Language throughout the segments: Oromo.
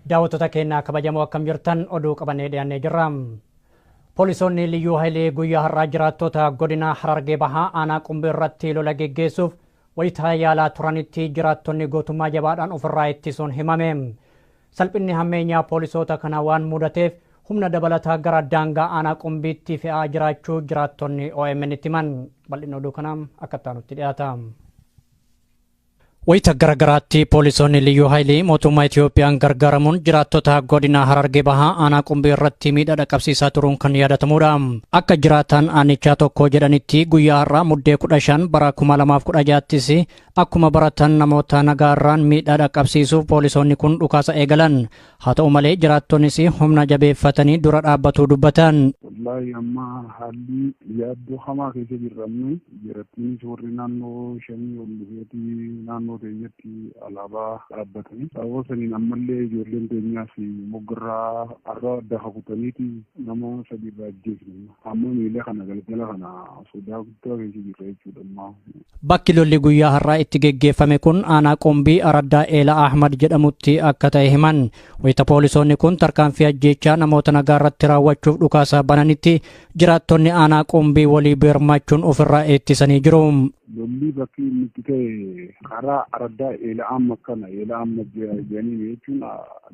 Daawwattoota keenyaa kabajamoo, akkam jirtan? Oduu qabannee dhiyaannee jirra. Poolisoonni Liyyuu Hayilee guyyaa har'aa jiraattota godina Harargee Bahaa aanaa Qumbii irratti lola geggeessuuf wayitaa yaalaa turanitti jiraattonni gootummaa jabaadhaan ofirraa ittisuun himame. Salphinni hammeenyaa poolisoota kana waan mudateef humna dabalataa gara daangaa aanaa Qumbiitti fe'aa jiraachuu jiraattonni OMN itti himan. Bal'inni oduu kanaa akka itti dhiyaata. Wayita garagaraatti poolisoonni Liyyuu Haayilii mootummaa Itiyoophiyaan gargaaramuun jiraattota godina Harargee Bahaa aanaa Qumbii irratti miidhaa dhaqqabsiisaa turuun kan yaadatamudha. Akka jiraataan aanichaa tokko jedhanitti, guyyaa har'aa Muddee 15 bara 2016ttis akkuma baratan namoota nagaarraan miidhaa dhaqqabsiisuuf poolisoonni kun dhukaasa eegalan. Haa ta'u malee, jiraattonnis humna jabeeffatanii dura dhaabbatuu dubbatan. Wallaahi, amma haalli yaaddoo hamaa keessa jirramne. Jirattiinis warri naannoo shanii ol dhufeeti naannoo keenyatti alaabaa dhaabbatanii, sababa saniin ammallee ijoolleen teenyaas moggarraa har'a adda kutaniiti nama sadi irraa ajjeesne. Amma miila kana galgala kana sodaa guddaa keessa jirra jechuudha amma. Bakki lolli guyyaa har'aa itti geggeeffame kun aanaa Qumbii araddaa Eela Ahmad jedhamutti akka ta'e himan. Wayita poolisoonni kun tarkaanfii ajjeechaa namoota nagaa irratti raawwachuuf dhukaasa bananitti jiraattonni aanaa Qumbii walii birmachuun ofirraa ittisanii jiru. Lolli bakki inni itti ta'e karaa araddaa Eela Ahmad kana, Eela Ahmad jedhanii jechuun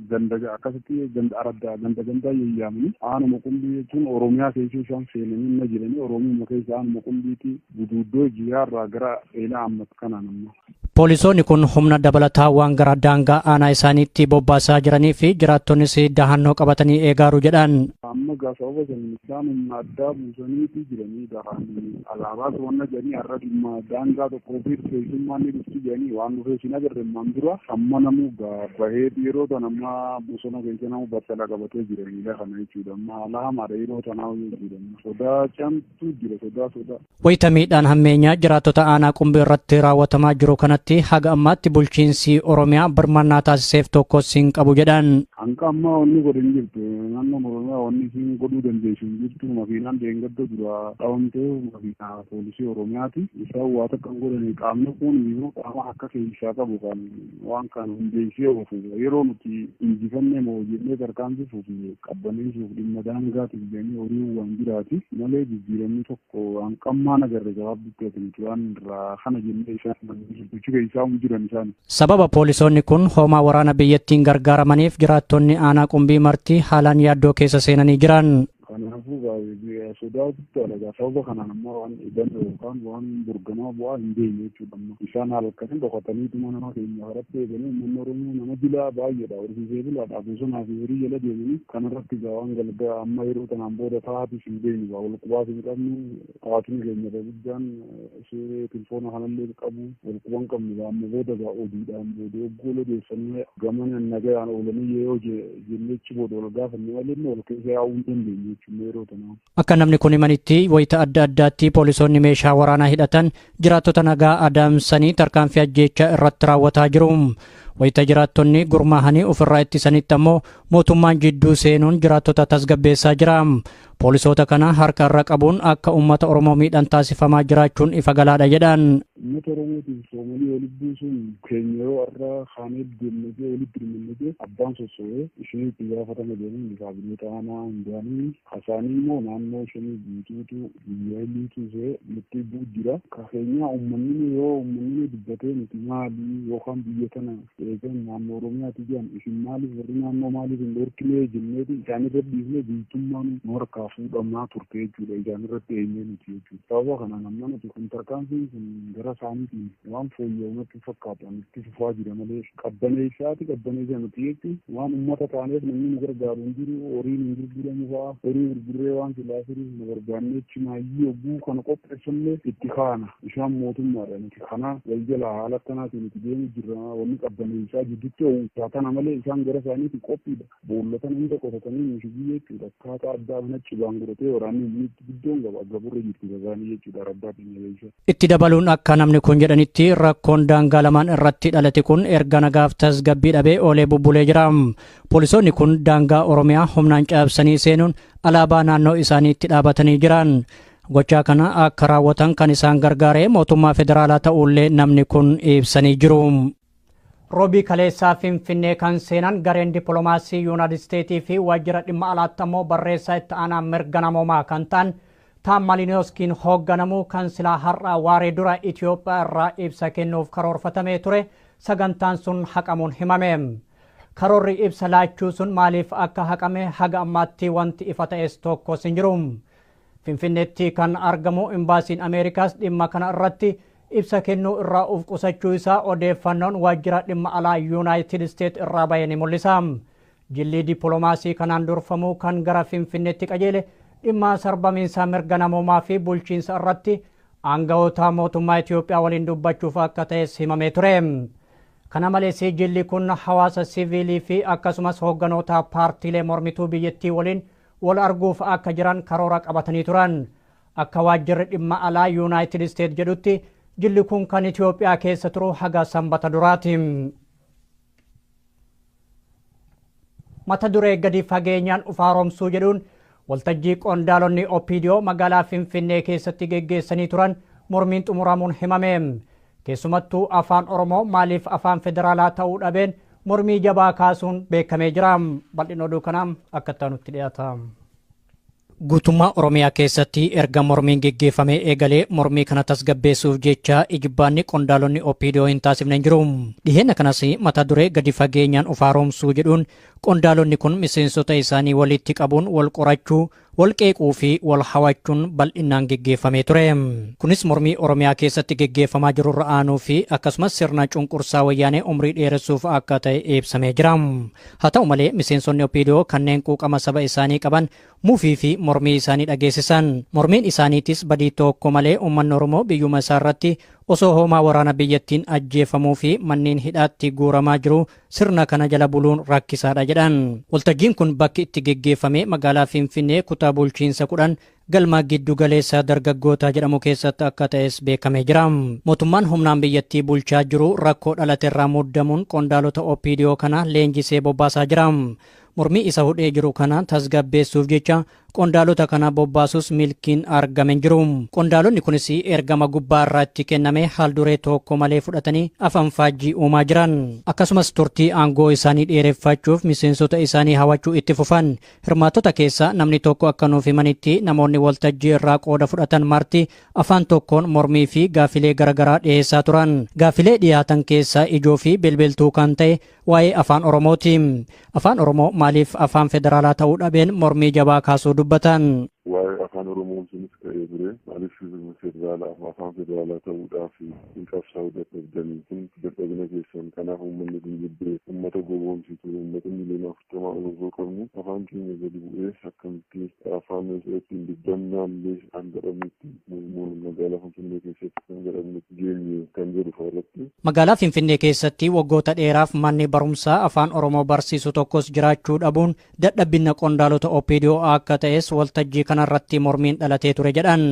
ganda akkasitti ganda araddaa ganda gandaa yayyaamanii, aanuma Qumbii jechuun Oromiyaa keessa isaan seenanii na jiranii, Oromiyaa keessa aanuma Qumbiiti, guduuddoo jiyaarraa gara Eela Ahmad kanaan amma. Poolisoonni kun humna dabalataa waan gara daangaa aanaa isaaniitti bobbaasaa jiranii fi jiraattonnis dahannoo qabatanii eegaaru jedhan. Amma gaa sababa saniin isaan humna addaa buusaniiti jiranii, daran alaabaa to'annaa jedhanii har'a dhimma daangaa tokkoo fi keessummaan ni dhufti jedhanii waan dhufee sin agarre ammaan dura. Amma namuu gaa bahee yeroo tan amma bosona keessa namu battala qabatee jira miila kana jechuudha. Amma haala hamaadha yeroo tanaa jechuudha. Sodaa camtu jira, sodaa sodaa. Wayita miidhaan hammeenyaa jiraattota aanaa Qumbii irratti raawwatamaa jiru kanatti haga ammaatti bulchiinsi Oromiyaa birmannaa taasiseef tokkos hin qabu jedhan. Hanga ammaa wanni godhe hin jirtu. Naannoon Oromiyaa wanni isin godhuu dandeessu hin jirtu. Makiinaan deengadda dura qabamtee makiinaa poolisii Oromiyaati. Isaan waa takka hin godhani. Qaamni kun immoo qaama akka keessaa qabu kan waan kan hundeessee oofu. Yeroo nuti injifannee moo jennee tarkaanfii fuufne qabbaneessuuf dhimma daangaatiif jedhanii horii waan jiraati malee jijjiiramni tokko waan qammaan agarre gabaabdutti ati nuti waan irraa kana jennee isaan bulchuu keessaa hin jiran isaan. Sababa poolisoonni kun hoomaa waraana biyyattiin gargaaramaniif jiraattonni aanaa Qumbii marti haalaan yaaddoo keessa seenanii jiran. Kanaafuu sodaa guddaadha. Gaa sababa kanaan amma waan eeganne yookaan waan burgamaa bu'aa hin beekne jechuudha amma. Isaan halkanii dhokataniituma nama keenya karatti eeganii, uummanni Oromoo nama bilaa baay'eedha. Horsiisee bulaadha. Bosonaa fi horii jala deemanii kanarratti gaa waan galgaa amma yeroo tanaan booda taatis hin beeknu, gaa wal qubaas hin qabnu. Taatiin keenya guddaan suuree tilfoona kanallee qabu wal quba hin qabnu. Gaa amma booda gaa oduudhaan booda oggoo odeeffannee gamana nagayaan oolanii yoo jennechi booda wal gaafanne malee wal keessa yaa'uu hin dandeenyu jechuudha yeroo tanaa. Akka namni kun himanitti, wayita adda addaatti poolisoonni meeshaa waraanaa hidhatan jiraattota nagaa adamsanii tarkaanfii ajjeechaa irratti raawwataa jiru. Wayita jiraattonni gurmaahanii ofirraa ittisanitti ammoo mootummaan jidduu seenuun jiraattota tasgabbeessaa jira. Poolisoota kana harka irra qabuun akka uummata Oromoo miidhaan taasifamaa jiraachuun ifa galaadha jedhan. Uummata Oromootiif Soomalii walitti buusuun keenya yoo har'a kaanee deemnee walitti hirmannee abbaan sosso'ee ishee itti gaafatama jedhanii kaabinoota aanaa hundaanii hasaanii immoo naannoo shanii guutuutu biyya liituu nutti bu'u jira. Ka keenya uummanni yoo uummanni dubbatee nuti maali yookaan biyya tana eegan naannoo Oromiyaati jedhan, isin maaliif warri naannoo maaliif hin dhorkine jenneeti isaan irra dhiifne, biyyattummaan nu harkaa fuudhamaa turte jechuudha, isaan irratti eenyee nuti jechuudha. Sababa kanaan amma nuti kun tarkaanfiin kun gara isaaniitiin waan fooyya'u natti fakkaatu, itti fufaa jira malee qabbaneessaati qabbaneessa nuti jechuun waan uummata taaneef namni nu gargaaru hin jiru. Horiin hin gurguramu fa'aa, horii gurgurree waan silaa firii nu barbaanne chimaayyii hogguu kana qopheessannee itti kaana, isaan mootummaadha, nuti kana wal jalaa haala akkanaatiin itti deemu jirra. Wanni qabbaneessaa jidduutti oowwisaa kana malee isaan gara isaaniitti qophiidha. Boollatan hunda qotatanii mishigii jechuudha. Akkaataa addaa kana cibaan godhatee waraanni humni guddoon qaba gaburra jirti isaanii jechuudha raddaa keenya keessa. Itti dabaluun akka namni kun jedhanitti, rakkoon daangaa lamaan irratti dhalate kun erga nagaaf tasgabbii dhabee oolee bubbulee jira. Poolisoonni kun daangaa Oromiyaa humnaan cabsanii seenuun alaabaa naannoo isaaniitti dhaabatanii jiran. Gochaa kana akka raawwatan kan isaan gargaare mootummaa federaalaa ta'ullee namni kun ibsanii jiru. Roobii kaleessaa Finfinnee kan seenan gareen dippiloomaasii Yuunaayitid Isteetii fi waajjira dhimma alaatti ammoo barreessaa itti aanaa mirga namoomaa kan ta'an Taam Malinooskiin hoogganamu kan silaa har'a waaree dura Itoophiyaa irraa ibsa kennuuf karoorfatamee ture sagantaan sun haqamuun himame. Karoorri ibsa laachuu sun maaliif akka haqame haga ammaatti wanti ifa ta'es tokkos hin jiru. Finfinneetti kan argamu imbaasiin Ameerikaas dhimma kana irratti ibsa kennuu irraa of qusachuu isaa odeeffannoon waajjira dhimma alaa Yuunaayitid Isteet irraa bahe ni mul'isa. Jilli dippiloomaasii kanaan durfamu kan gara Finfinneetti qajeele dhimma sarbamiinsa mirga namoomaa fi bulchiinsa irratti aangawoota mootummaa Itoophiyaa waliin dubbachuuf akka ta'es himamee ture. Kana malees jilli kun hawaasa siviilii fi akkasumas hoogganoota paartiilee mormituu biyyattii waliin wal arguuf akka jiran karoora qabatanii turan. Akka waajjirri dhimma alaa Yuunaayitid Isteet jedhutti jilli kun kan Itoophiyaa keessa turu haga sanbata duraati. Mata duree gadi fageenyaan of haaromsuu jedhuun waltajjii qondaalonni OPDO magaalaa Finfinnee keessatti geggeessanii turan mormiin xumuramuun himame. Keessumattuu afaan Oromoo maaliif afaan federaalaa ta'uu dhabeen mormii jabaa kaasuun beekamee jira. Bal'ina oduu kanaa akka itti dhiyaata. Guutummaa Oromiyaa keessatti erga mormiin geggeeffamee eegalee mormii kana tasgabbeessuuf jecha ijibbaanni qondaalonni OPDO hin taasifne hin jiru. Dhiheenya kanas mata duree gadi fageenyaan of haaromsuu jedhuun qondaalonni kun miseensota isaanii walitti qabuun wal qorachuu, wal qeequu fi wal hawachuun bal'inaan geggeeffamee ture. Kunis mormii Oromiyaa keessatti geggeeffamaa jiru irra aanuu fi akkasumas sirna cunqursaa wayyaanee umrii dheeressuuf akka ta'e ibsamee jira. Haa ta'u malee miseensonni OPDO kanneen quuqama saba isaanii qaban mufii fi mormii isaanii dhageessisan. Mormiin isaaniitis badii tokko malee uummanni Oromoo biyyuma isaa irratti osoo hoomaa waraana biyyattiin ajjeefamuu fi manneen hidhaatti guuramaa jiru sirna kana jala buluun rakkisaadha jedhan. Waltajjiin kun bakki itti geggeeffame magaalaa Finfinnee kutaa bulchiinsa 10 galma giddu galeessa dargaggoota jedhamu keessatti akka ta'es beekamee jira. Mootummaan humnaan biyyattii bulchaa jiru rakkoo dhalate irraa muddamuun qondaalota OPDO kana leenjisee bobbaasaa jira. Mormii isa hudhee jiru kana tasgabbeessuuf jecha qondaalota kana bobbaasus milkiin argame hin jiru. Qondaalonni kunis ergama gubbaa irraa itti kenname haal duree tokko malee fudhatanii afaan faajjii uumaa jiran. Akkasumas turtii aangoo isaanii dheereffachuuf miseensota isaanii hawachuu itti fufan. Hirmaattota keessaa namni tokko akka nuuf himanitti namoonni waltajjii irraa qooda fudhatan marti afaan tokkoon mormii fi gaafilee garaagaraa dhiyeessaa turan. Gaafilee dhiyaatan keessaa ijoo fi bilbiltuu kan ta'e waa'ee afaan Oromooti. Afaan Oromoo maaliif afaan federaalaa ta'uu dhabeen mormii jabaa kaasuu dubbatan. Waa'ee afaan Oromoo sunis ka'ee ture. Maaliif federaala afaan federaalaa ta'uudhaaf hin qabsaa'uu dadhabdanii kun dadhabina keessan kanaaf uummanni kun jibbee uummata gowwoomsitu uummata miliyoona 40 osoo qabnu afaan keenya gadi bu'ee akkamitti afaan ittiin dubbannaallee kan jedhamutti magaalaa Finfinnee keessatti kan jedhamutti geenye kan jedhu irratti. Magaalaa Finfinnee keessatti waggoota dheeraaf manni barumsaa afaan Oromoo barsiisu tokkos jiraachuu dhabuun dadhabina qondaalota OPDO akka ta'es waltajjii kanarratti mormiin dhalatee ture jedhan.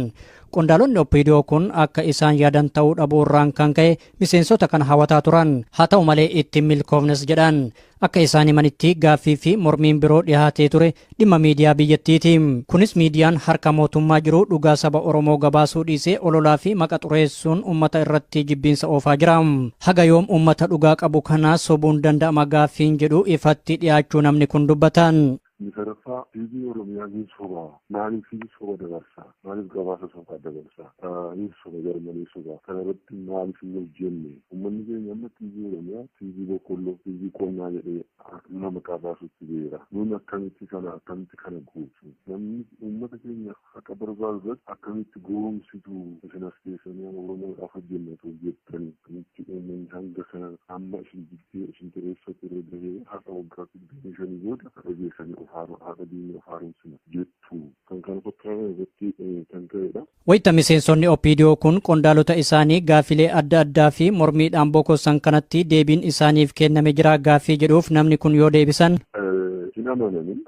Qondaalonni OPDO kun akka isaan yaadan ta'uu dhabuu irraan kan ka'e miseensota kana hawataa turan. Haa ta'u malee ittiin milkoofnes jedhan. Akka isaan himanitti gaaffii fi mormiin biroo dhiyaatee ture dhimma miidiyaa biyyattiiti. Kunis miidiyaan harka mootummaa jiru dhugaa saba Oromoo gabaasuu dhiisee ololaa fi maqa xureessuun uummata irratti jibbiinsa oofaa jira. Haga yoom uummata dhugaa qabu kana sobuun danda'ama gaaffiin jedhu ifatti dhiyaachuu namni kun dubbatan. Sadaffaa TV Oromiyaa ni soba. Maaliif soba dabarsa? Maaliif gabaasa sobaa dabarsa? Ni soba garmalee soba. Kana irratti maaliif hin hojjenne? Uummanni keenya amma TV Oromiyaa, TV boqqolloo, TV qonnaa jedhee nama maqaa baasutti beera. Nuun akkamitti kana gochuu? Namni uummata keenya haqa barbaadu irratti akkamitti goomsitu isin as keessanii Oromoodhaaf hojjennatu jettanii akkamitti uummanni hanga kana amma isin jibbee isin xireeffate irra gahee haqa waggaa 25 booda haqa geessanii of haqa diinii of haaromsina jettu kan kana fakkaatan irratti kan ta'edha. Wayita miseensonni OPDO kun qondaalota isaanii gaafilee adda addaa fi mormiidhaan bokosan kanatti deebiin isaaniif kenname jira gaaffii jedhuuf namni kun yoo deebisan. Hin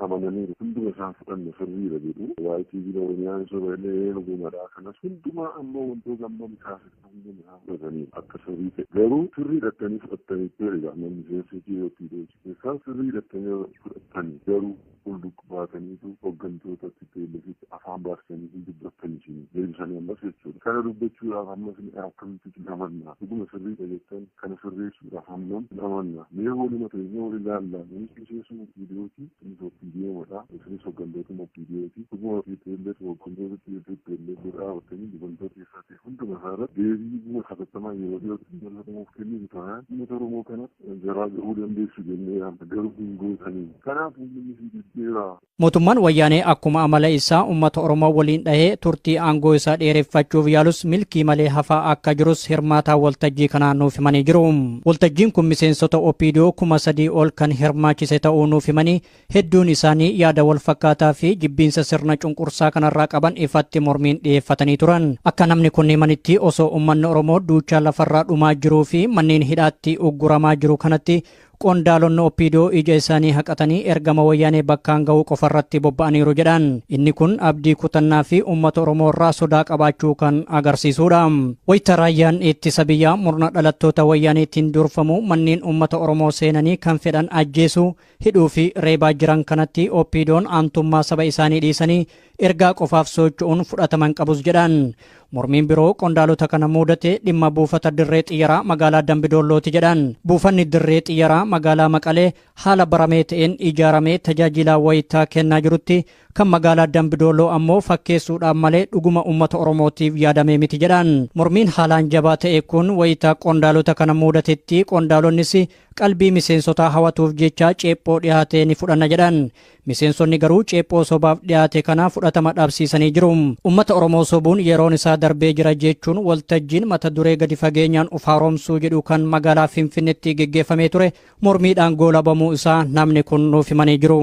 amananiiru hunduma isaan fudhanne sirriidha jedhu. Waa'ee TV Oromiyaan soba illee dhugumadha. Kanas hundumaa ammoo wantoota amma kaasiftan hunduma isaan fudhataniiru akka sirrii ta'e. Garuu sirrii hidhattanii fudhattanii ta'edha. Namni miseensa OPDO keessaa sirrii hidhattanii fudhattanii garuu Hulluq baataniitu hooggantoota TPLF afaan baasanii hin dubbattan isin deebisanii ammas jechuudha. Kana dubbachuudhaaf ammas akkamitti namanna? Dhuguma sirriidha jettan kana sirreessuudhaaf hammam namanna? Mee waluma ta'e wal ilaallaa. Namichi miseensuma OPDOti, innis OPDOmadha. Isinis hooggantootuma OPDOti. Dhuguma TPLF hooggantoota TPLF bira dhaabbatanii dubartoota keessaa ta'e hunduma isaa irratti deebii dhuguma hatattamaa yeroo dhiyootti uummata kennu taanaan uummata Oromoo kana garaa gahuu dandeessu jennee yaadna, garuu hin gootanii. Kanaaf uummanni si jijjiira. Mootummaan wayyaanee akkuma amala isaa uummata Oromoo waliin dhahee turtii aangoo isaa dheereffachuuf yaalus milkii malee hafaa akka jirus hirmaataa waltajjii kanaa nuuf himanii jiru. Waltajjiin kun miseensota OPDO 3000 ol kan hirmaachise ta'uu nuuf himanii, hedduun isaanii yaada wal fakkaataa fi jibbiinsa sirna cunqursaa kanarraa qaban ifatti mormiin dhiyeeffatanii turan. Akka namni kun himanitti, osoo uummanni Oromoo duuchaa lafarraa dhumaa jiruu fi manneen hidhaatti ugguramaa jiru kanatti qondaalonni OPDO ija isaanii haqatanii ergama wayyaanee bakkaan ga'uu qofarratti bobba'aniiru jedhan. Inni kun abdii kutannaa fi uummata Oromoo irraa sodaa qabaachuu kan agarsiisudha. Wayita raayyaan ittisa biyyaa murna dhalattoota wayyaaneetiin durfamu manneen uummata Oromoo seenanii kan fedhan ajjeesuu, hidhuu fi reebaa jiran kanatti OPDOn aantummaa saba isaanii dhiisanii ergaa qofaaf socho'uun fudhataman qabus jedhan. Mormiin biroo qondaalota kana mudate dhimma buufata dirree xiyyaraa magaalaa Dambidoollooti jedhan. Buufanni dirree xiyyaraa magaalaa Maqalee haala baramee ta'een ijaaramee tajaajila wayitaa kennaa jirutti kan magaalaa Dambidolloo ammoo fakkeessuudhaan malee dhuguma uummata Oromootiif yaadamee miti jedhan. Mormiin haalaan jabaa ta'e kun wayitaa qondaalota kana mudatetti qondaalonnis qalbii miseensotaa hawatuuf jecha ceephoo dhiyaate ni fudhanna jedhan. Miseensonni garuu ceephoo sobaaf dhiyaate kana fudhatama dhabsiisanii jiru. Uummata Oromoo sobuun yeroon isaa darbee jira jechuun waltajjiin mata duree gadi fageenyaan of haaromsuu jedhu kan magaalaa Finfinneetti geggeeffamee ture mormiidhaan goolabamuu isaa namni kun nuuf himanii jiru.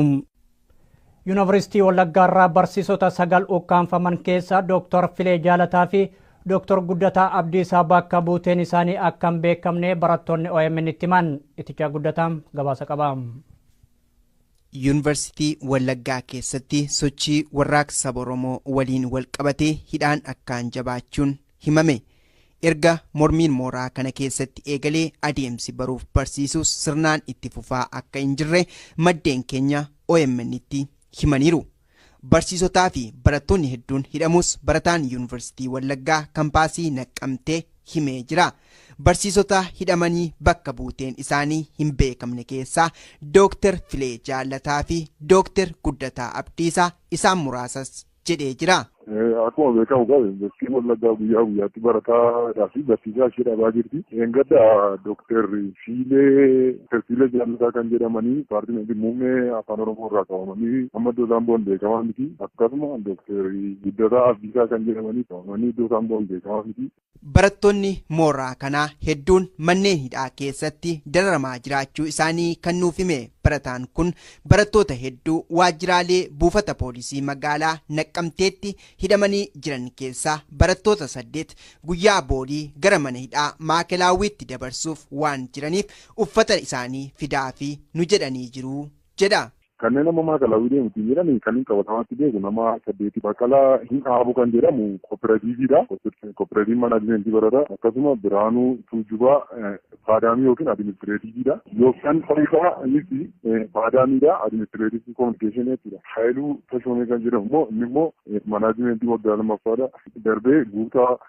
Yuunivarsiitii Wallaggaa irraa barsiisota 9 ukkaanfaman keessaa Dooktar Filee Jaalataa fi Dooktar Guddataa Abdiisaa bakka buuteen isaanii akka hin beekamne barattoonni OMN itti himan. Itichaa Guddataa gabaasa qaba. Yuunivarsiitii Wallaggaa keessatti sochii warraaqsa saba Oromoo waliin wal qabatee hidhaan akkaan jabaachuun himame. Erga mormiin mooraa kana keessatti eegalee adeemsi baruuf barsiisuus sirnaan itti fufaa akka hin jirre maddeen keenya OMN itti himaniiru. Barsiisotaa fi barattoonni hedduun hidhamus barataan Yuunivarsiitii Wallaggaa kampaasii Naqqamtee himee jira. Barsiisota hidhamanii bakka buuteen isaanii hin beekamne keessaa Dooktar Filee Jaalataa fi Dooktar Guddataa Abdiisaa isaan muraasas jedhee jira. Akkuma beekamu qaba, Yuunivarsiitiin Wallaggaa guyyaa guyyaatti barataadhaa fi barsiisaa ishee dhabaa jirti. Eeggadda Dooktar Fiilee Jaalataa kan jedhamanii dipaartimentii muummee afaan Oromoo irraa qabamanii amma iddoo isaan bu'an beekamaa miti. Akkasuma Dooktar Guddataa Abdiisaa kan jedhamanii qabamanii iddoo isaan bu'an beekamaa miti. Barattoonni mooraa kanaa hedduun manneen hidhaa keessatti dararamaa jiraachuu isaanii kan nuuf hime barataan kun, barattoota hedduu waajjiraalee buufata poolisii magaalaa Naqqamteetti hidhamanii jiran keessaa barattoota 8 guyyaa boolii gara mana hidhaa Maakelaawwiitti dabarsuuf waan jiraniif uffata isaanii fidaa fi nu jedhanii jiru jedha. Kanneen amma Maakalaawwii deemuutiin jedhan kan hin qabatamaatti beeku nama 8. Baqqalaa hin dhaabu kan jedhamu kooperaatiiviidha. Kooperaatiiv manaajimentii barata. Akkasuma Biraanuu Tuujubaa faadaamii yookiin adiministireetiiviidha. Yookaan Fariisaa innis faadaamiidha. Adiministireetiivii koominikeeshinii jechuudha. Haayiluu Tashoomee kan jedhamu immoo inni immoo manaajimentii waggaa 2ffaadha. Darbee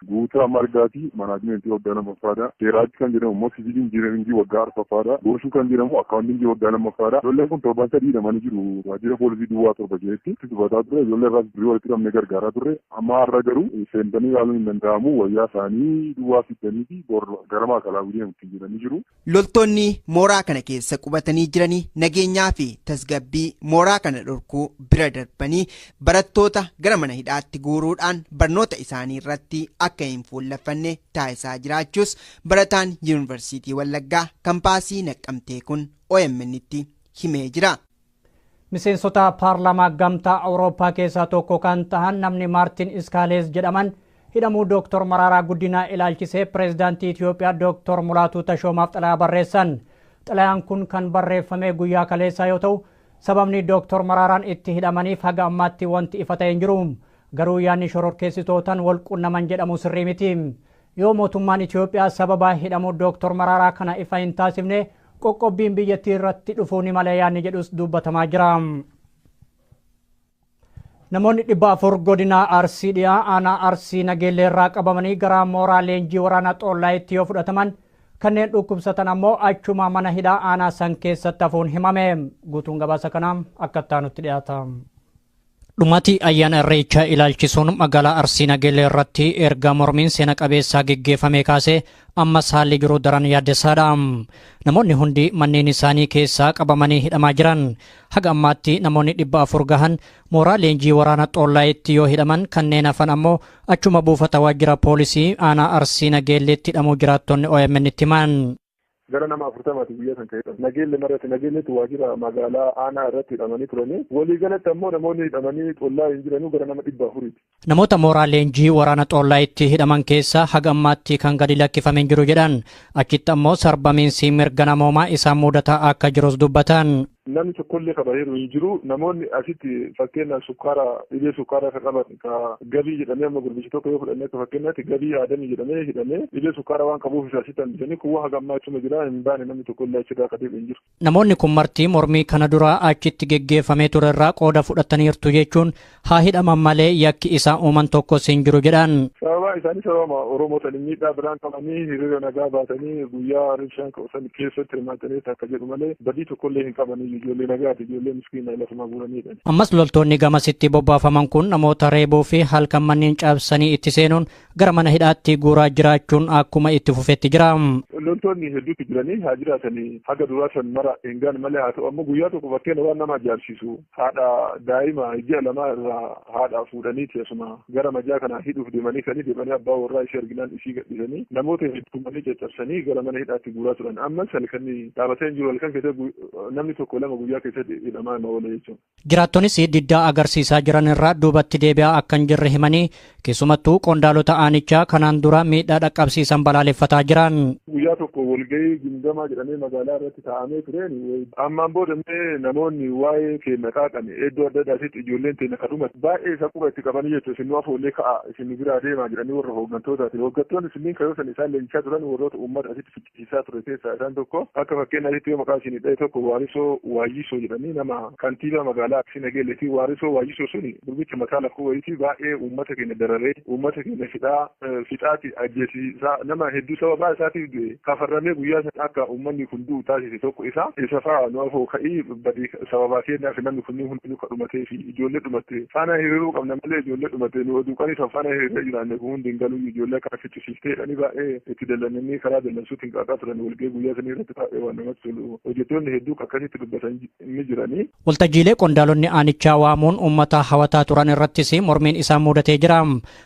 Guutaa Margaatii manaajimentii waggaa 2ffaadha. Seeraaj kan jedhamu immoo siviil injiinaringii waggaa 4ffaadha. Gooshuu kan jedhamu akkaawuntingii waggaa 2ffaadha. Ijoolleen kun torban sadii hidhamanii jiru waajjira poolisii duwwaa 7 keessatti dubbataa ture. Ijoollee irraas birrii walitti qabnee gargaaraa turre. Amma har'a garuu seentanii ilaaluun hin danda'amu, wayyaa isaanii duwwaa fiddanii fi gara Maakalaawwii deemuutti jedhanii jiru. Loltoonni mooraa kana keessa qubatanii jiranii nageenyaa fi tasgabbii mooraa kana dhorkuu bira darbanii barattoota gara mana hidhaatti guuruudhaan barnoota isaanii irratti akka hin fuulleffanne taasisaa jiraachuus barataan Yuunivarsiitii Wallaggaa kampaasii Naqqamtee kun OMN itti himee jira. Miseensota paarlaamaa gamtaa Awurooppaa keessaa tokko kan ta'an namni Maartin Iskaalees jedhaman hidhamuu Dooktor Maraaraa Guddinaa ilaalchisee pireezidaantii Itoophiyaa Dooktor Mulaatuu Tashoomaaf xalayaa barreessan. Xalayaan kun kan barreeffame guyyaa kaleessaa yoo ta'u, sababni Dooktor Maraaraan itti hidhamaniif haga ammaatti wanti ifa ta'e hin jiru. Garuu yaadni shororkeessitootaan wal qunnaman jedhamu sirrii miti. Yoo mootummaan Itoophiyaa sababa hidhamuu Dooktor Maraaraa kana ifa hin taasifne qoqqobbiin biyyattii irratti dhufuu ni mala yaadni jedhus dubbatamaa jira. Namoonni 400 godina Arsii dhiyaa aanaa Arsii Nageellee irraa qabamanii gara mooraa leenjii waraanaa Xoollaayitti yoo fudhataman, kanneen dhukkubsatan ammoo achuma mana hidhaa aanaa san keessatti hafuun himame. Guutuun gabaasa kanaa akka itti dhiyaata. Dhumati ayyaana Irreechaa ilaalchisuun magaalaa Arsii Nageellee irratti erga mormiin seena qabeessaa geggeeffame kaasee ammas haalli jiru daran yaaddessaadha. Namoonni hundi manneen isaanii keessaa qabamanii hidhamaa jiran. Haga ammaatti namoonni 400 gahan mooraa leenjii waraana Xoollaayitti yoo hidhaman, kanneen hafan ammoo achuma buufata waajjira poolisii aanaa Arsii Nageelleetti hidhamuu jiraattonni OMN itti himan. Gara nama 40ti guyyaa san ta'edha. Nageelle marratti Nageelletti waajjira magaalaa aanaa irratti hidhamanii turanii. Waliigalatti ammoo namoonni hidhamanii Xollaa hin jiranuu gara nama 400ti. Namoota mooraa leenjii waraana Xoollaayitti hidhaman keessaa haga ammaatti kan gadi lakkifamee jiru jedhan. Achitti ammoo sarbamiinsi mirga namoomaa isaan mudataa akka jirus dubbatan. Namni tokkollee kabaheeru hin jiru. Namoonni asitti fakkeenyaaf sukkaara, dhibee sukkaaraa kan qaban, ka Gabii jedhamee, amma gurbichi tokko yoo fudhanne akka fakkeenyaatti Gabii Aadamii jedhamee hidhamee, dhibee sukkaaraa waan qabuuf isa asitti hambisanii kuwwa haga ammaa achuma jira, hin baane, namni tokkollee achirraa akka deebi'u hin jiru. Namoonni kun marti mormii kana dura achitti geggeeffamee ture irraa qooda fudhataniirtu jechuun haa hidhaman malee yakki isaan uuman tokkos hin jiru jedhan. Sababa isaanii sababa Oromoo ta'anii miidhaa biraan qabanii hiriira nagaa baatanii guyyaa ribshaan san keessatti hirmaatanii akka jedhu malee badii tokkollee hin qabanii, ijoollee nagaati, ijoollee miskiina lafuma buuranidha. Ammas loltoonni gamasitti bobbaafaman kun namoota reebuu fi halkan manneen cabsanii itti seenuun gara mana hidhaatti guuraa jiraachuun akkuma itti fufetti jira. Loltoonni hedduutu jiranii haa jiraatanii, haga duraa san mara hin gaane malee. Haa ta'u ammoo guyyaa tokko fakkeenya waan nama ajaa'ibsiisu, haadha daa'ima ji'a 2 irraa haadha fuudhaniiti asuma gara majaa kana hidhuuf deemanii kanii deemanii abbaa warraa ishee arginaan ishii gadhiisanii namoota hedduumanii caccabsanii gara mana hidhaatti guuraa turan. Ammas halkan dhaabatee hin jiru, halkan keessatti namni tokko lama guyyaa keessatti hidhamaa hima oola jechuudha. Jiraattonis diddaa agarsiisaa jiran irraa duubatti deebi'aa akka hin jirre himanii, keessumattuu qondaalota aanichaa kanaan dura miidhaa dhaqqabsiisan balaaleffataa jiran. Guyyaa tokko walgahii gimgamaa jedhamee magaalaa irratti taa'amee tureen, ammaan booda mee namoonni waa'ee keenya qaaqan iddoo adda addaatitti ijoolleen teenya kadhumate baay'ee isa quba itti qabanii jechuudha, isin nu afoollee ka'a, isin nu biraa deemaa jedhanii warra hooggantootaati. Hooggantoonni sunniin kan yoo san isaan leenjisaa turan warroota uummata asitti ficcisiisaa ture keessaa isaan tokko, akka fakkeenyaatti yoo maqaa isin dha'e tokko, Waarisoo Waayyisoo jedhanii nama kantiibaa magaalaa Arsii Nageelleeti. Waarisoo Waayyisoo suni gurbicha mataa lakkuu wayitii baay'ee uummata keenya dararee, uummata keenya fixaa fixaati ajjeesisaa, nama hedduu sababaa isaatiif du'e kafarramee guyyaa sana akka uummanni kun du'u taasise tokko isa. Isa fa'aa nu afoo ka'ii badii sababaa keenyaaf namni kunniin hundinuu kadhumatee fi ijoollee dhumatte faana hiriiruu qabna malee ijoollee dhumatte nu oduu qanii san faana hiriiree jiraanne kun hundi hin galuu, ijoollee akkana ficcisiiftee jedhanii baay'ee itti dallananii karaa dallansuutti hin qaaqaa turan walgahii guyyaa sanii irratti. Baay'ee waan namatti tolu, hojjettoonni hedduu akkasitti dubbatan ni jiranii. Waltajjiilee qondaalonni aanichaa waamuun uummata hawataa turan irrattis mormiin isaan mudatee jira.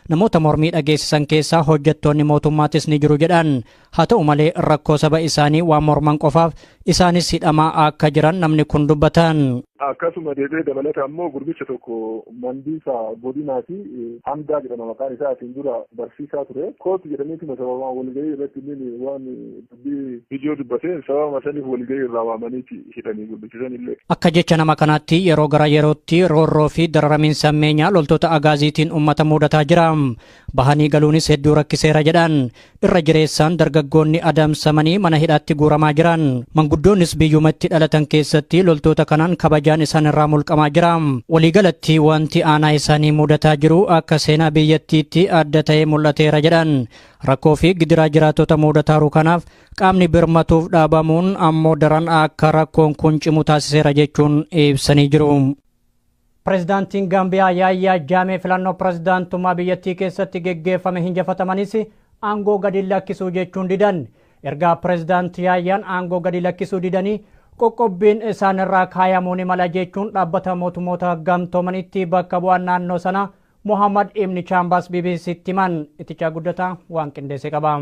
Namoota mormii dhageessisan keessaa hojjettoonni mootummaatis ni jiru jedhan. Haa ta'u malee rakkoo saba isaanii waan morman qofaaf isaanis hidhamaa akka jiran namni kun dubbatan. Akkasuma deebi'ee dabalata ammoo gurbicha tokko mandiisa godinaa fi Hamdaa jedhama maqaan isaa, asiin dura barsiisaa ture. Kootu jedhaniituma sababa walgahii irratti inni waan dubbii ijoo dubbateen sababa saniif walgahii irraa waamaniiti hidhanii gurbicha sanillee. Akka jecha nama kanaatti yeroo gara yerootti roorroo fi dararamiinsa ammeenyaa loltoota agaaziitiin uummata mudataa jira. Bahanii galuunis hedduu rakkiseera jedhan. Irra jireessaan dargaggoonni adamsamanii mana hidhaatti guuramaa jiran. Manguddoonnis biyyumatti dhalatan keessatti loltoota kanaan kabajaan isaan irraa mulqamaa jira. Waliigalatti wanti aanaa isaanii mudataa jiru akka seenaa biyyattiitti adda ta'ee mul'ateera jedhan. Rakkoo fi gidiraa jiraattota mudataaru kanaaf qaamni birmatuuf dhaabamuun ammoo daran akka rakkoon kun cimu taasiseera jechuun ibsanii jiru. Pireezidaantiin Gaambiyaa Yaayyaa Jaamee filannoo pireezidaantummaa biyyattii keessatti geggeeffame hinjifatamanis aangoo gadi lakkisuu jechuun didan. Ergaa pireezidaantii Yaayyaan aangoo gadi lakkisuu didanii qoqqobbiin isaan irraa kaayamuu ni mala jechuun dhaabbata mootummoota gamtoomanitti bakka bu'aan naannoo sanaa Muhammad Ibni Chaambaas BBCtti himan. Itichaa Guddataa waan qindeesse qaba.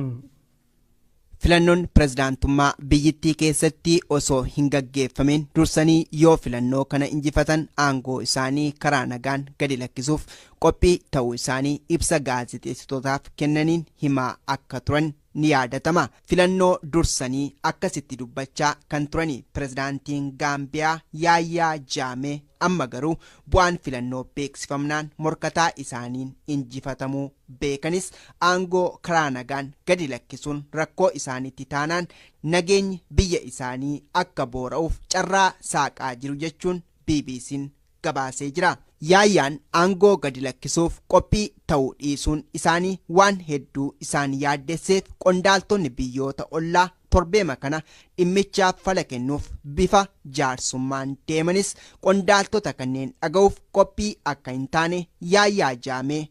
Filannoon pirezidaantummaa biyyittii keessatti osoo hin gaggeeffamin dursanii yoo filannoo kana injifatan aangoo isaanii karaa nagaan gadi lakkisuuf qophii ta'uu isaanii ibsa gaazexeessitootaaf kennaniin himaa akka turan ni yaadatama. Filannoo dursanii akkasitti dubbachaa kan turani pirezidaantiin Gaambiyaa Yaayyaa Jaamee amma garuu bu'aan filannoo beeksifamnaan morkataa isaaniin injifatamuu beekanis aangoo karaa nagaan gadi lakkisuun rakkoo isaaniitti taanaan nageenyi biyya isaanii akka boora'uuf carraa saaqaa jiru jechuun BBC'n gabaasee jira. Yaayyaan aangoo gadi lakkisuuf qophii ta'uu dhiisuun isaanii waan hedduu isaan yaaddesseef qondaaltonni biyyoota ollaa torbeema kana dhimmichaaf fala kennuuf bifa jaarsummaan deemanis qondaaltota kanneen dhaga'uuf qophii akka hin taane Yaayyaa Jaamee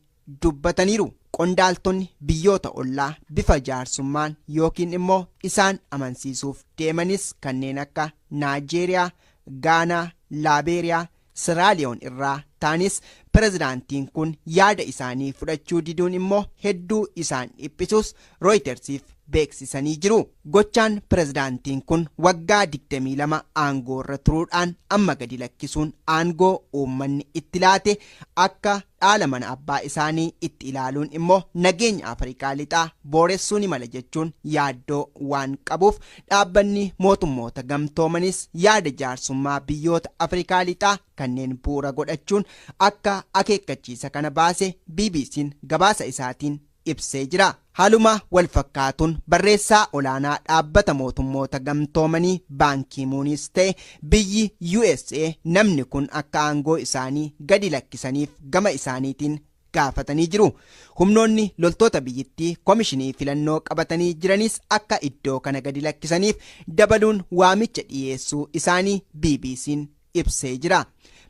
dubbataniiru. Qondaaltonni biyyoota ollaa bifa jaarsummaan yookiin immoo isaan amansiisuuf deemanis kanneen akka Naajeeriyaa, Gaanaa, Laabeeriyaa, Siraaliyoon irraa ta'anis pirezidaantiin kun yaada isaanii fudhachuu diduun immoo hedduu isaan dhiphisuus Rooyitersiif beeksisanii jiru. Gochaan pirezidaantiin kun waggaa 22 aangoo irra turuudhaan amma gadi lakkisuun aangoo uummanni itti laate akka dhaala mana abbaa isaanii itti ilaaluun immoo nageenya Afrikaa lixaa booressuu ni mala jechuun yaaddoo waan qabuuf dhaabbanni mootummoota gamtoomanis yaada jaarsummaa biyyoota Afrikaa lixaa kanneen bu'uura godhachuun akka akeekkachiisa kana baase BBC'n gabaasa isaatiin ibsee jira. Haaluma wal fakkaatuun barreessaa olaanaa dhaabbata mootummoota gamtoomanii Baankii Muunis ta'e biyyi USA namni kun akka aangoo isaanii gadi lakkisaniif gama isaaniitiin gaafatanii jiru. Humnoonni loltoota biyyittii komishinii filannoo qabatanii jiranis akka iddoo kana gadi lakkisaniif dabaluun waamicha dhiyeessuu isaanii BBC'n ibsee jira.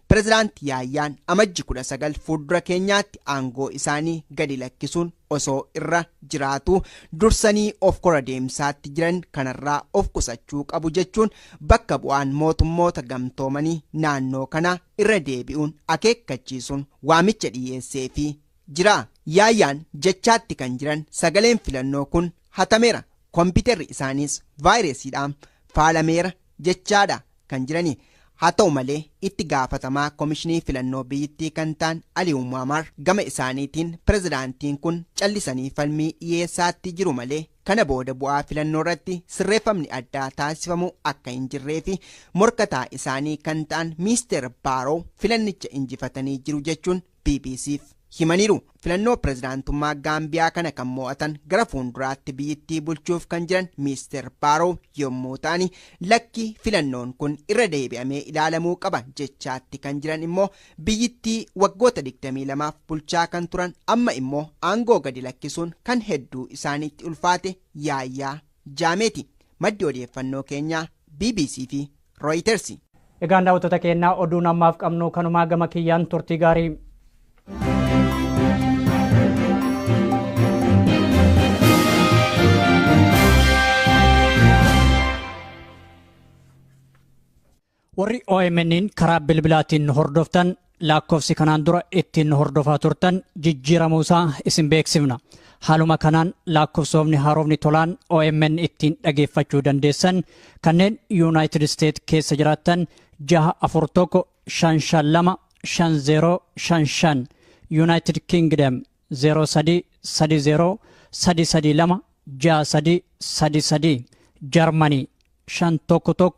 Pirezidaant Yaayyaan amajji 19 fuuldura keenyaatti aangoo isaanii gadi lakkisuun osoo irra jiraatu dursanii of kora deemsaatti jiran kanarraa of qusachuu qabu jechuun bakka bu'aan mootummoota gamtoomanii naannoo kana irra deebi'uun akeekkachiisuun waamicha dhiyeessee fi jira. Yaayyaan jechaatti kan jiran sagaleen filannoo kun hatameera. Kompiitarri isaaniis vaayirasiidhaan faalameera jechaadha kan jirani. Haa ta'u malee itti gaafatamaa komishinii filannoo biyyattii kan ta'an Aliyu Muammar gama isaaniitiin pirezidaantiin kun callisanii falmii dhiyeessaatti jiru malee kana booda bu'aa filannoo irratti sirreeffamni addaa taasifamu akka hin jirree fi morkataa isaanii kan ta'an Miister Baaroo filannicha injifatanii jiru jechuun BBC'f himaniiru. Filannoo pirezidaantummaa Gaambiyaa kana kan mo'atan gara fuulduraatti biyyattii bulchuuf kan jiran Miister Baaroo yommuu ta'an lakki filannoon kun irra deebi'amee ilaalamuu qaba jechaatti kan jiran immoo biyyattii waggoota 22f bulchaa kan turan amma immoo aangoo gadi lakkisuun kan hedduu isaaniitti ulfaate Yaayyaa Jaameeti. Maddi odeeffannoo keenyaa BBC fi Reuters. Egaan daawwattoota keenyaa oduun ammaaf qabnu kanumaa gama kiyyaan turtii gaarii. Warri OMN'n karaa bilbilaatiin hordoftan lakkoofsi kanaan dura ittiin hordofaa turtan jijjiiramuusaa isin beeksifna. Haaluma kanaan lakkoofsoomni haaromni tolaan OMN ittiin dhageeffachuu dandeessan kanneen Yuunaayitid Isteet keessa jiraattan 641 552 5055, Yuunaayitid Kingdom 03 30 332 63 33, Jarmanii 511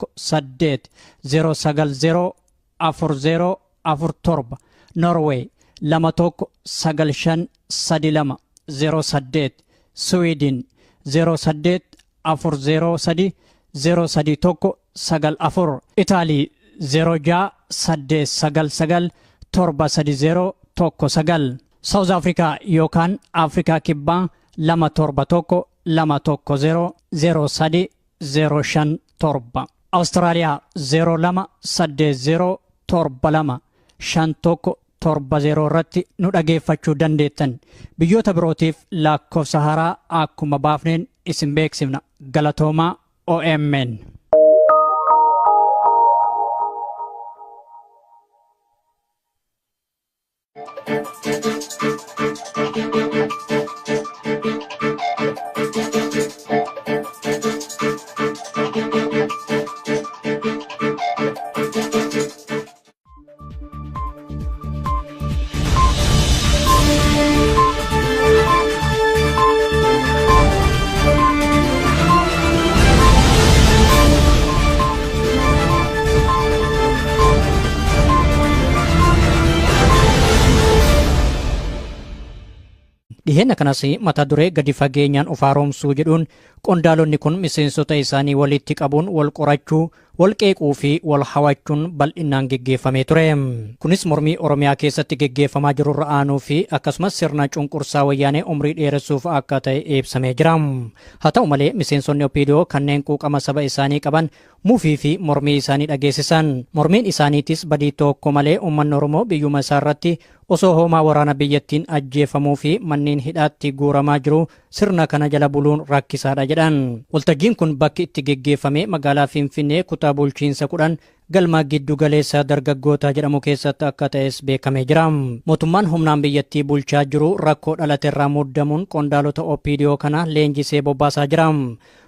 8 090 40 47, Norway 21 95 32 08, Sweden 08 403 031 94, Itaalii 06 899 730 19, South Africa yookaan Afrikaa Kibbaa 271 210 03 057, Awustiraaliyaa 02 80 72 51 70 irratti nu dhageeffachuu dandeettan. Biyyoota birootiif lakkoofsa haaraa akkuma baafneen isin beeksifna. Galatoomaa OMN. Dhiheenya kanas mata duree gadi fageenyaan of haaromsuu jedhuun qondaalonni kun miseensota isaanii walitti qabuun wal qorachuu, wal qeequu fi wal hawachuun bal'inaan geggeeffamee ture. Kunis mormii Oromiyaa keessatti geggeeffamaa jirurra aanuu fi akkasumas sirna cunqursaa wayyaanee umrii dheeressuuf akka ta'e ibsamee jira. Haa ta'u malee miseensonni OPDO kanneen quuqama saba isaanii qaban mufii fi mormii isaanii dhageessisan. Mormiin isaaniitis badii tokko malee uummanni Oromoo biyyuma isaa irratti osoo hoomaa waraana biyyattiin ajjeefamuu fi manneen hidhaatti guuramaa jiru sirna kana jala buluun rakkisaadha jedhan. Waltajjiin kun bakki itti geggeeffame magaalaa Finfinnee kutaa bulchiinsa 10 galma giddu galeessa dargaggoota jedhamu keessatti akka ta'es beekamee jira. Mootummaan humnaan biyyattii bulchaa jiru rakkoo dhalate irraa muddamuun qondaalota OPDO kana leenjisee bobbaasaa jira.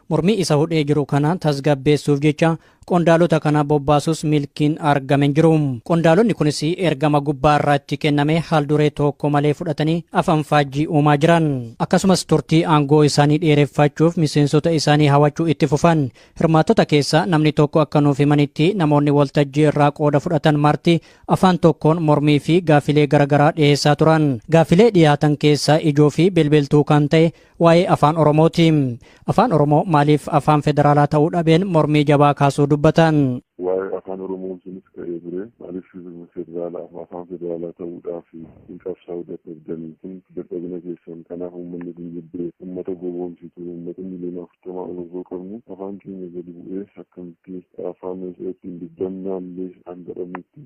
Mormii isa hudhee jiru kana tasgabbeessuuf jecha qondaalota kana bobbaasus milkiin argame hin jiru. Qondaalonni kunis ergama gubbaa irraa itti kenname haal duree tokko malee fudhatanii afaan faajjii uumaa jiran. Akkasumas turtii aangoo isaanii dheereffachuuf miseensota isaanii hawachuu itti fufan. Hirmaattota keessaa namni tokko akka nuuf himanitti namoonni waltajjii irraa qooda fudhatan marti afaan tokkoon mormii fi gaafilee garaagaraa dhiyeessaa turan. Gaafilee dhiyaatan keessaa ijoo fi bilbiltuu kan ta'e waa'ee afaan Oromooti. Afaan Oromoo maaliif afaan federaalaa ta'uu dhabeen mormii jabaa kaasuu dubbatan. Waa'ee afaan Oromoo sunis ka'ee ture. Maaliif federaala afaan federaalaa ta'uudhaaf hin qabsaa'uu dadhabdanii kun dadhabina keessan kanaaf uummanni kun jibbee uummata gowwoomsitu uummata miliyoona 40 osoo qabnu afaan keenya gadi bu'ee akkamitti afaan ittiin dubbannaallee kan jedhamnutti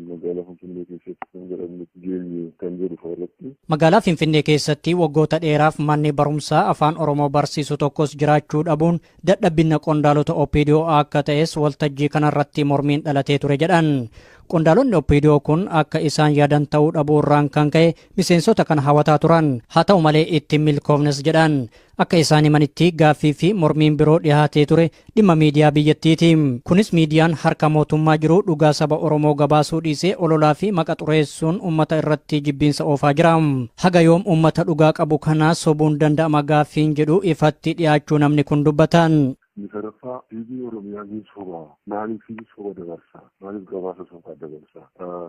magaalaa Finfinnee keessatti kan jedhamnutti geenye kan jedhu irratti. Magaalaa Finfinnee keessatti waggoota dheeraaf manni barumsaa afaan Oromoo barsiisu tokkos jiraachuu dhabuun dadhabina qondaalota OPDO akka ta'es waltajjii kanarratti mormiin dhalatee ture jedhan. Qondaalonni OPDO kun akka isaan yaadan ta'uu dhabuu irraan kan ka'e miseensota kana hawataa turan. Haa ta'u malee ittiin milkoofnes jedhan. Akka isaan himanitti gaaffii fi mormiin biroo dhiyaatee ture dhimma miidiyaa biyyattiiti. Kunis miidiyaan harka mootummaa jiru dhugaa saba Oromoo gabaasuu dhiisee ololaa fi maqa xureessuun uummata irratti jibbiinsa oofaa jira. Haga yoom uummata dhugaa qabu kana sobuun danda'ama gaaffiin jedhu ifatti dhiyaachuu namni kun dubbatan. Sadaffaa TV Oromiyaa ni soba. Maaliif soba dabarsa? Maaliif gabaasa sobaa dabarsa?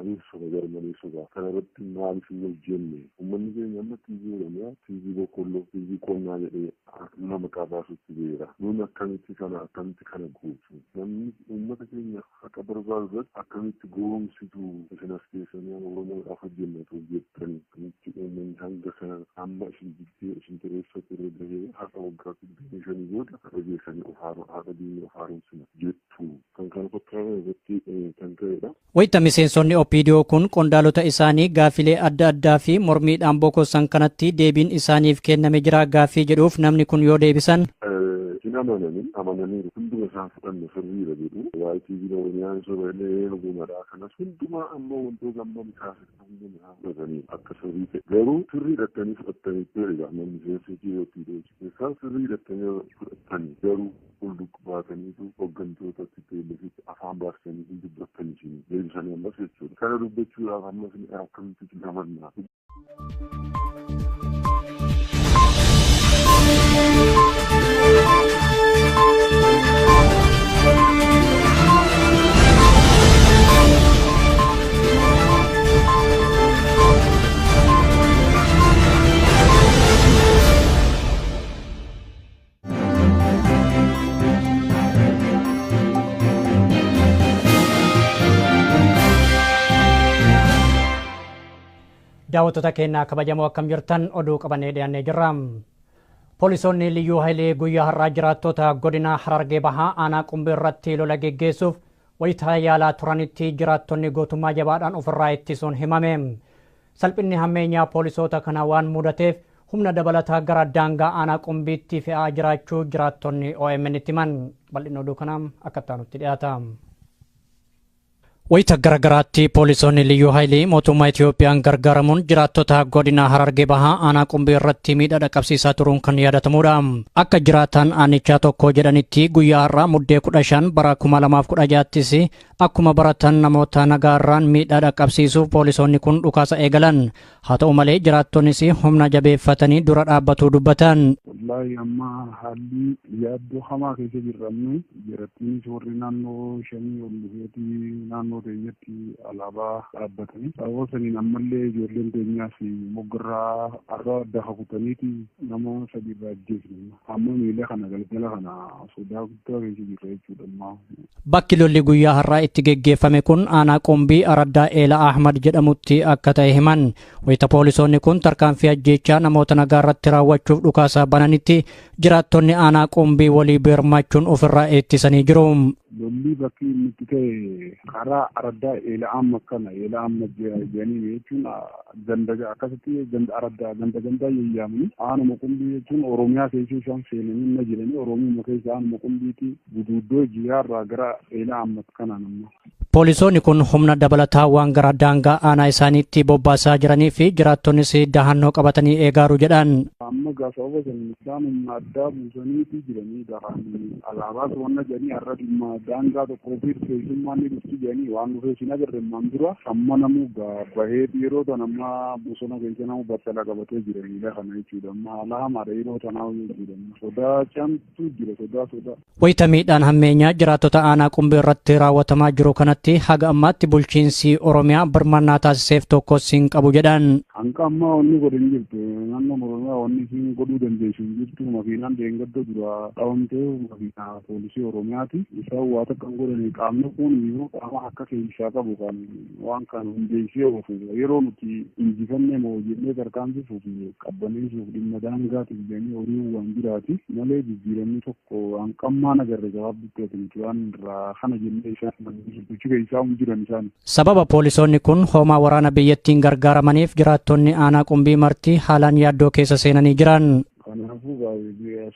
Ni soba jarmanii soba. Kana irratti maaliif hin hojjenne? Uummanni keenya amma TV Oromiyaa, TV boqqolloo, TV qonnaa jedhee nama maqaa baasutti beera. Nuun akkamitti kana akkamitti kana guutu? Namni uummata keenya haqa barbaadu irratti akkamitti goomsitu isin as keessanii Oromoodhaaf hojjennatu jettanii akkamitti uummanni hanga kana amma isin jibbee isin xireeffate irra gahee haqa waggaa 25 booda haqa geessanii of haqa diinii of haaromsina jettu kan kana fakkaatan irratti kan ta'edha. Wayita miseensonni OPDO kun qondaalota isaanii gaafilee adda addaa fi mormiidhaan bokosan kanatti deebiin isaaniif kenname jira gaaffii jedhuuf namni kun yoo deebisan. Hin amananiiru hunduma isaan fudhanne sirriidha jedhu. Waa'ee TV Oromiyaan soba illee dhugumadha. Kanas hundumaa ammoo wantoota amma kaasiftan hunduma isaan fudhatanii akka sirrii ta'e. Garuu sirrii hidhattanii fudhattanii ture amma miseensa OPDO keessaa sirrii hidhattanii fudhattanii garuu fuuldura baataniitu hooggantoota TPLFitti afaan baasanii hin dubbattanii isin deebisanii ammas jechuudha. Kana dubbachuudhaaf ammas akkamitti isin amannaa? Daawwattoota keenyaa kabajamoo akkam jirtan oduu qabannee dhiyaannee jirra. Poolisoonni Liyyuu Hayilee guyyaa har'aa jiraattota godina Harargee Bahaa aanaa Qumbii irratti lola geggeessuuf wayitaa yaalaa turanitti jiraattonni gootummaa jabaadhaan ofirraa ittisuun himame. Salphinni hammeenyaa poolisoota kana waan mudateef humna dabalataa gara daangaa aanaa Qumbiitti fe'aa jiraachuu jiraattonni OMN itti himan. Bal'inni oduu kanaa akka itti dhiyaata. Wayita garagaraatti poolisoonni Liyyuu Hayilee mootummaa Itiyoophiyaan gargaaramuun jiraattota godina Harargee Bahaa aanaa Qumbii irratti miidhaa dhaqqabsiisaa turuun kan yaadatamudha. Akka jiraataan aanichaa tokko jedhanitti guyyaa har'aa muddee 15 bara 2016ttis akkuma baratan namoota nagaarraan miidhaa dhaqqabsiisuuf poolisoonni kun dhukaasa eegalan. Haa ta'u malee jiraattonnis humna jabeeffatanii dura dhaabbatuu dubbatan. Wallaahi amma haalli yaaddoo hamaa keessa jirrannu jirattiinis warri naannoo shanii ol dhufeetii naannoo Naannoo keenyatti alaabaa dhaabbatanii sababa saniin ammallee ijoolleen keenyaas moggarraa har'a dafa kutaniiti nama sadi irraa ajjeesne. Amma miila kana galgala kana sodaa guddaa keessa jirra jechuudha ammaa. Bakki lolli guyyaa har'aa itti geggeeffame kun aanaa Qumbii Araddaa Eela Ahmad jedhamutti akka ta'e himan. Wayita poolisoonni kun tarkaanfii ajjeechaa namoota nagaa irratti raawwachuuf dhukaasaa bananitti jiraattonni aanaa Qumbii walii birmachuun ofirraa ittisanii jiru. Lolli bakki inni itti ta'e karaa araddaa Eela Ahmad kana Eela Ahmad jedhanii jechuun ganda akkasitti ganda araddaa ganda gandaa yayyaamanii aanuma Qumbii jechuun Oromiyaa keessa isaan seenanii na jiranii Oromiyaa keessa aanuma Qumbiiti guduuddoo jiyaarraa gara Eela Ahmad kanaan amma. Poolisoonni kun humna dabalataa waan gara daangaa aanaa isaaniitti bobbaasaa jiranii fi jiraattonnis dahannoo qabatanii eegaaru jedhan. Amma gaa sababa saniin isaan humna addaa buusaniiti jiranii daran alaabaa to'annaa jedhanii har'a dhimma daangaa tokkoo fi keessummaan ni dhufti jedhanii waan dhufee sin agarre ammaan dura amma namuu gaa bahee yeroo tan amma bosona keessa namu battala qabatee jira miila kana jechuudha. Amma haala hamaadha yeroo tanaa jechuudha. Sodaa camtu jira sodaa sodaa. Wayita miidhaan hammeenyaa jiraattota aanaa Qumbii irratti raawwatamaa jiru kanatti haga ammaatti bulchiinsi Oromiyaa birmannaa taasiseef tokkos hin qabu jedhan. Hanga ammaa wanni godhe hin jirtu. Naannoon Oromiyaa wanni isin godhuu dandeessu hin jirtu. Makiinaan deengadda dura qabamtee makiinaa poolisii Oromiyaati. Isaan waa takka hin godhani. Qaamni kun immoo qaama akka keessaa qabu kan waan kan hundeessee oofu. Yeroo nuti injifannee moo jennee tarkaanfisuuf qabbaneessuuf dhimma daangaatiif jedhanii horii waan jiraati. Malee jijjiiramni tokko waan qammaan agarre gabaabdutti nuti waan irraa kana jennee isaan bulchu keessaa hin jiran isaan. Sababa poolisoonni kun hoomaa waraana biyyattiin gargaaramaniif jiraattonni aanaa Qumbii marti haalaan yaaddoo keessa seenanii jiran. Kanaafuu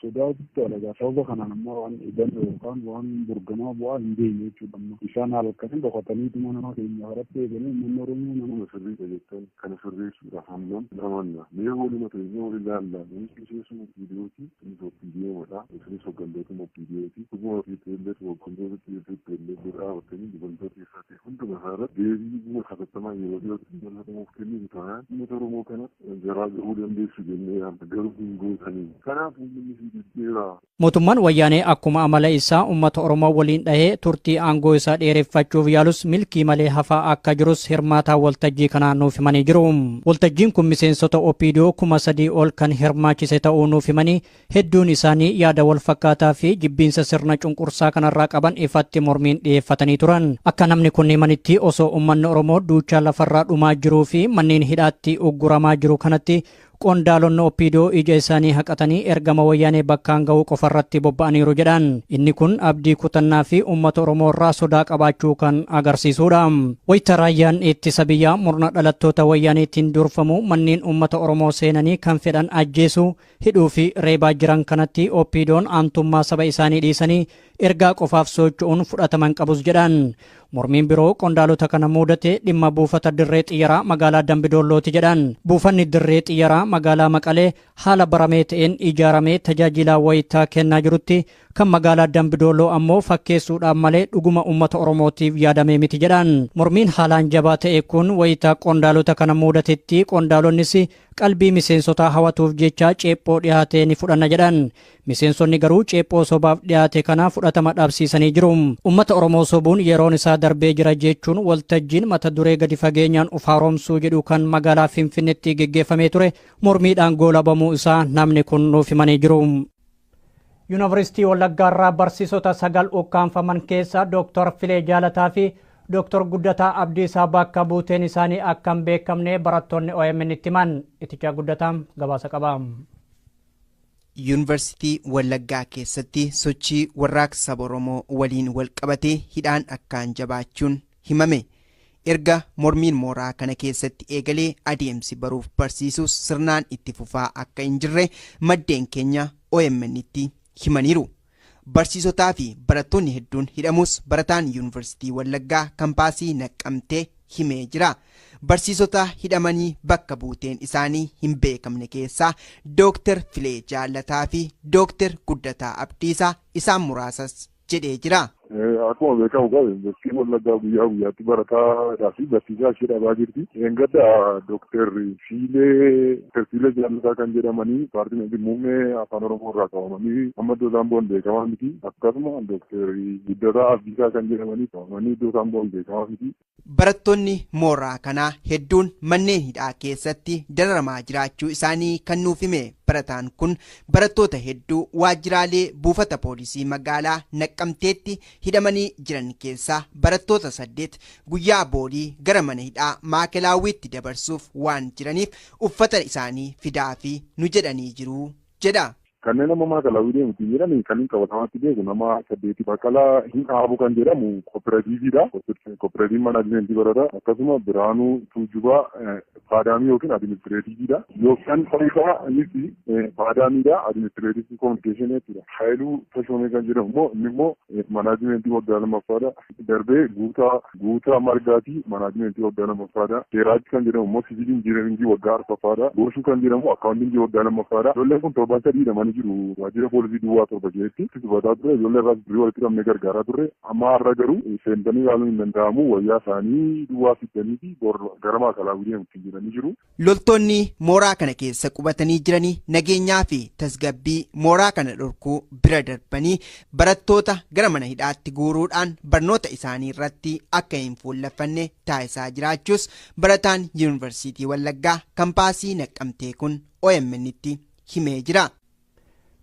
sodaa guddaadha. Sababa kanaan ammoo waan eegannu yookaan waan burgamaa bu'aa hin beekne jechuudha. Amma isaan halkanii dhokataniituma nama keenya haratti eeganii uummanni Oromoo nama sirriidha jettan kana sirreessuudhaaf hammam namanna. Mee waluma teenyee wal ilaallaa. Namni miseensuma OPDOti, innis OPDOmadha. Isinis hooggantootuma OPDOti. Dhuguma TPLF hooggantoota TPLF bira dhaabbatanii dubartoota keessaa ta'e hunduma isaa irratti deebii dhuma hatattamaa yeroo dhiyootti uummata kennitu taanaan uummata Oromoo kana garaa gahuu dandeessu jennee yaadna. Garuu hin gootanii. Kanaaf uummanni si jijjiira. Mootummaan wayyaanee akkuma amala isaa uummata Oromoo waliin dhahee turtii aangoo isaa dheereffachuuf yaalus milkii malee hafaa akka jirus hirmaataa waltajjii kanaa nuuf himanii jiru. Waltajjiin kun miseensota OPDO 3000 ol kan hirmaachise ta'uu nuuf himanii hedduun isaanii yaada wal fakkaataa fi jibbiinsa sirna cunqursaa kanarraa qaban ifatti mormiin dhiyeeffatanii turan. Akka namni kun himanitti osoo uummanni Oromoo duuchaa lafarraa dhumaa jiruu fi manneen hidhaatti ugguramaa jiru kanatti qondaalonni OPDO ija isaanii haqatanii ergama wayyaanee bakkaan ga'uu qofarratti bobba'aniiru jedhan. Inni kun abdii kutannaa fi uummata Oromoo irraa sodaa qabaachuu kan agarsiisudha. Wayita raayyaan ittisa biyyaa murna dhalattoota wayyaaneetiin durfamu manneen uummata Oromoo seenanii kan fedhan ajjeesuu, hidhuu fi reebaa jiran kanatti OPDO'n aantummaa saba isaanii dhiisanii ergaa qofaaf socho'uun fudhataman qabus jedhan. Mormiin biroo qondaalota kana mudate dhimma buufata dirree xiyyaraa magaalaa Dambidoollooti jedhan. Buufanni dirree xiyyaraa magaalaa Maqalee haala baramee ta'een ijaaramee tajaajila wayitaa kennaa jirutti kan magaalaa Dambidolloo ammoo fakkeessuudhaan malee dhuguma uummata Oromootiif yaadamee miti jedhan. Mormiin haalaan jabaa ta'e kun wayitaa qondaalota kana mudatetti qondaalonnis qalbii miseensotaa hawatuuf jecha ceephoo dhiyaate ni fudhanna jedhan. Miseensonni garuu ceephoo sobaaf dhiyaate kana fudhatama dhabsiisanii jiru. Uummata Oromoo sobuun yeroon isaa darbee jira jechuun waltajjiin mata duree gadi fageenyaan of haaromsuu jedhu kan magaalaa Finfinneetti geggeeffamee ture mormiidhaan goolabamuu isaa namni kun nuuf himanii jiru. Yuunivarsiitii Wallaggaa irraa barsiisota 9 ukkaanfaman keessaa Dooktar Filee Jaalataa fi Dooktar Guddataa Abdiisaa bakka buuteen isaanii akka hin beekamne barattoonni OMN itti himan. Itichaa Guddataa gabaasa qaba. Yuunivarsiitii Wallaggaa keessatti sochii warraaqsa saba Oromoo waliin wal qabatee hidhaan akkaan jabaachuun himame. Erga mormiin mooraa kana keessatti eegalee adeemsi baruuf barsiisuus sirnaan itti fufaa akka hin jirre maddeen keenya OMN itti himaniiru. Barsiisotaa fi barattoonni hedduun hidhamus barataan Yuunivarsiitii Wallaggaa kampaasii Naqqamtee himee jira. Barsiisota hidhamanii bakka buuteen isaanii hin beekamne keessaa Dooktar Filee Jaalataa fi Dooktar Guddataa Abdiisaa isaan muraasas jedhee jira. Akkuma beekamu qaba yuunivarsiitiin Wallaggaa guyyaa guyyaatti barataadhaa fi barsiisaa ishee dhabaa jirti. Eeggadda Dooktar Fiilee Fiilee Jaallataa kan jedhamanii paartii muummee afaan Oromoo irraa qabamanii amma iddoo isaan bu'an beekamaa miti. Akkasuma Dooktar Guddataa Abdiisaa kan jedhamanii qabamanii iddoo isaan bu'an beekamaa miti. Barattoonni mooraa kanaa hedduun manneen hidhaa keessatti dararamaa jiraachuu isaanii kan nuuf hime barataan kun barattoota hedduu waajjiraalee buufata poolisii magaalaa Naqqamteetti hidhamanii jiran keessaa barattoota 8 guyyaa boolii gara mana hidhaa Maakelaawwiitti dabarsuuf waan jiraniif uffata isaanii fidaa fi nu jedhanii jiru jedha. Kanneen amma Maakelaawwii deemuutiin jedhan kan hin qabatamaatti beeku nama 8 Baqqalaa hin dhaabu kan jedhamu kooperaatiiviidha. Kooperaatiiv maanaajmentii barata. Akkasuma Biraanuu Tuujubaa Faadaamii yookiin adiministireetiiviidha. Yookaan Fariisaa innis Faadaamiidha. Adiministireetiivii koominikeeshinii jechuudha. Haayiluu Tashoomee kan jedhamu immoo inni immoo maanaajmentii waggaa 2ffaadha. Darbee Guutaa Margaatii maanaajmentii waggaa 2ffaadha. Seeraaj kan jedhamu immoo siviil injiinaringii waggaa 4ffaadha. Gooshuu kan jedhamu akkaawuntingii waggaa 2ffaadha. Ijoolleen kun torban 3 hidhamanii jiru waajjira poolisii duwwaa 7 keessatti dubbataa ture. Ijoollee irraas birrii walitti qabnee gargaaraa turre. Amma har'a garuu seentanii ilaaluun hin danda'amu. Wayyaa isaanii duwwaa fiddanii fi gara Maakelaawwii deemuutti jiranii jiru. Loltoonni mooraa kana keessa qubatanii jiranii nageenyaa fi tasgabbii mooraa kana dhorkuu bira darbanii barattoota gara mana hidhaatti guuruudhaan barnoota isaanii irratti akka hin fuulleffanne taasisaa jiraachuus barataan yuunivarsiitii Wallaggaa kampaasii Naqqamtee kun OMN'tti himee jira.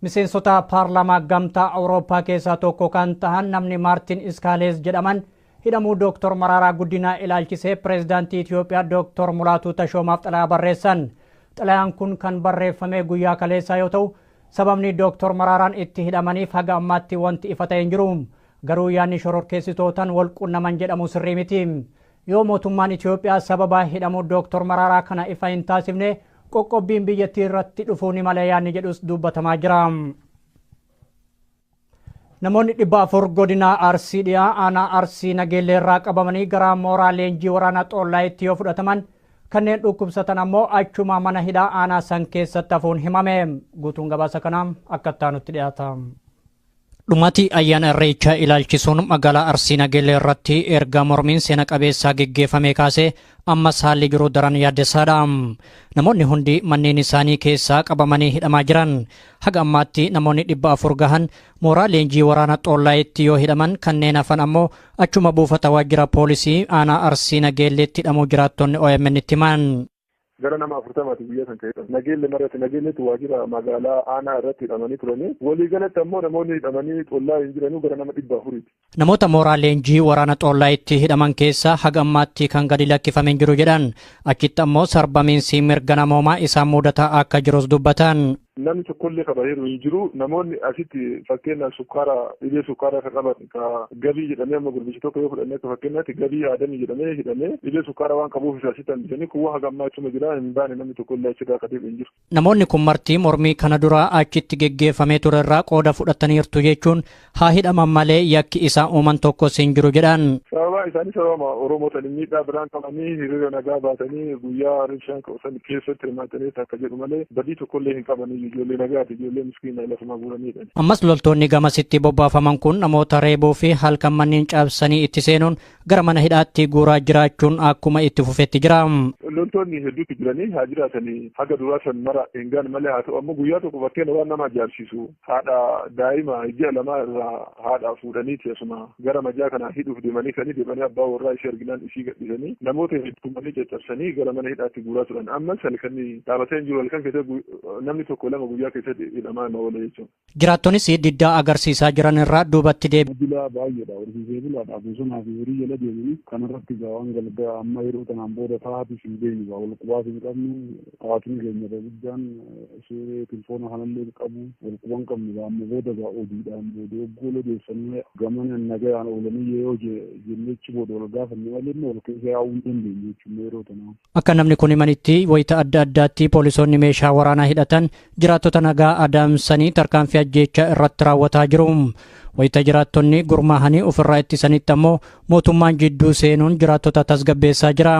Miseensota paarlaamaa gamtaa Awurooppaa keessaa tokko kan ta'an namni Maartin Iskaalees jedhaman hidhamuu Dooktor Mararaa Guddinaa ilaalchisee pireezidaantii Itoophiyaa Dooktor Mulaatuu Tashoomaaf xalayaa barreessan. Xalayaan kun kan barreeffame guyyaa kaleessaa yoo ta'u sababni Dooktor Mararaan itti hidhamaniif haga ammaatti wanti ifa ta'e hin jiru. Garuu yaadni shororkeessitootaan wal qunnaman jedhamu sirrii miti. Yoo mootummaan Itoophiyaa sababa hidhamuu Dooktor Mararaa kana ifa hin taasifne qoqqobbiin biyyattii irratti dhufuu ni mala yaadni jedhus dubbatamaa jira. Namoonni 400 godina Arsii dhiyaa aanaa Arsii Nageellee irraa qabamanii gara mooraa leenjii waraanaa Xoollaayitti yoo fudhataman kanneen dhukkubsatan ammoo achuma mana hidhaa aanaa san keessatti hafuun himame. Guutuun gabaasa kanaa akka itti dhiyaata. Dhumati ayyaana Irreechaa ilaalchisuun magaalaa Arsii Nageellee irratti erga mormiin seena qabeessaa geggeeffame kaasee ammas haalli jiru daran yaaddessaadha. Namoonni hundi manneen isaanii keessaa qabamanii hidhamaa jiran. Haga ammaatti namoonni 400 gahan mooraa leenjii waraana Xoollaayitti yoo hidhaman kanneen hafan ammoo achuma buufata waajjira poolisii aanaa Arsii Nageelleetti hidhamuu jiraattonni OMN itti himan. Gara nama 40 guyyaa san ta'edha. Nageelle marratti nageelletti waajjira magaalaa aanaa irratti hidhamanii turanii. Waliigalatti ammoo namoonni hidhamanii Xollaa hin jiranuu gara nama 400. Namoota mooraa leenjii waraana Xollaayitti hidhaman keessaa haga ammaatti kan gadi lakkifamee hin jiru jedhan. Achitti ammoo sarbamiinsi mirga namoomaa isaan mudataa akka jirus dubbatan. Namni tokkollee qabateeru hin jiru. Namoonni asitti fakkeenyaaf sukkaara dhibee sukkaaraa kan qaban ka gabii jedhamee amma gurbichi tokko yoo fudhannee akka fakkeenyaatti gabii aadamii jedhamee hidhamee dhibee sukkaaraa waan qabuuf isa asitti hambisanii kuwwa haga ammaa achuma jira hin baane namni tokkollee achirraa akka deebi'u hin jiru. Namoonni kun martii mormii kana dura achitti geggeeffamee ture irraa qooda fudhataniirtu jechuun haa hidhaman malee yakki isaa uuman tokkos hin jiru jedhan. Sababa isaanii sababa Oromoo ta'anii miidhaa biraan qabanii hiriira nagaa baasanii guyyaa ribshaan san keessatti hirmaatanii akka jedhu malee badii tokkollee hin qabanii ijoollee nagaati ijoollee miskiina lafuma guuranidha. Ammas loltoonni gamasitti bobbaafaman kun namoota reebuu fi halkan manneen cabsanii itti seenuun gara mana hidhaatti guuraa jiraachuun akkuma itti fufetti jira. Loltoonni hedduutu jiranii haa jiraatanii haga duraa san mara hin gaane malee haa ta'u ammoo guyyaa tokko fakkeenya waan nama ajaa'ibsiisu haadha daa'ima ji'a 2 irraa haadha fuudhaniiti asuma gara majaa kana hidhuuf deemanii kanii deemanii abbaa warraa ishee arginaan ishii gadhiisanii namoota hedduumanii caccabsanii gara mana hidhaatti guuraa turan. Ammas halkan dhaabatee hin jiru halkan keessatti namni tokko lama guyyaa keessatti hidhamaa nama oola jechuudha. Jiraattonis diddaa agarsiisaa jiran irraa duubatti deebi. Bilaa baay'eedha horsiisee bulaadha bosonaa fi horii jala deemanii kanarratti gaawwan galgaa amma yeroo tanaan booda taa'aati hin beeknu wal qubaas hin qabnu taatiin keenya guddaan ishee tilfoona kanallee qabu wal quban qabnu amma booda gaa oduudhaan booda oggoo odeeffannee gamana nagayaan oolanii yoo jennechi booda wal gaafanne malee wal keessa yaa'uu hin dandeenyu jechuudha yeroo tanaa. Akka namni kun himanitti wayita adda addaatti poolisoonni meeshaa waraanaa hidhatan jiraattota nagaa adamsanii tarkaanfii ajjeechaa irratti raawwataa jiru. Wayita jiraattonni gurmaahanii ofirraa ittisanitti ammoo mootummaan jidduu seenuun jiraattota tasgabbeessaa jira.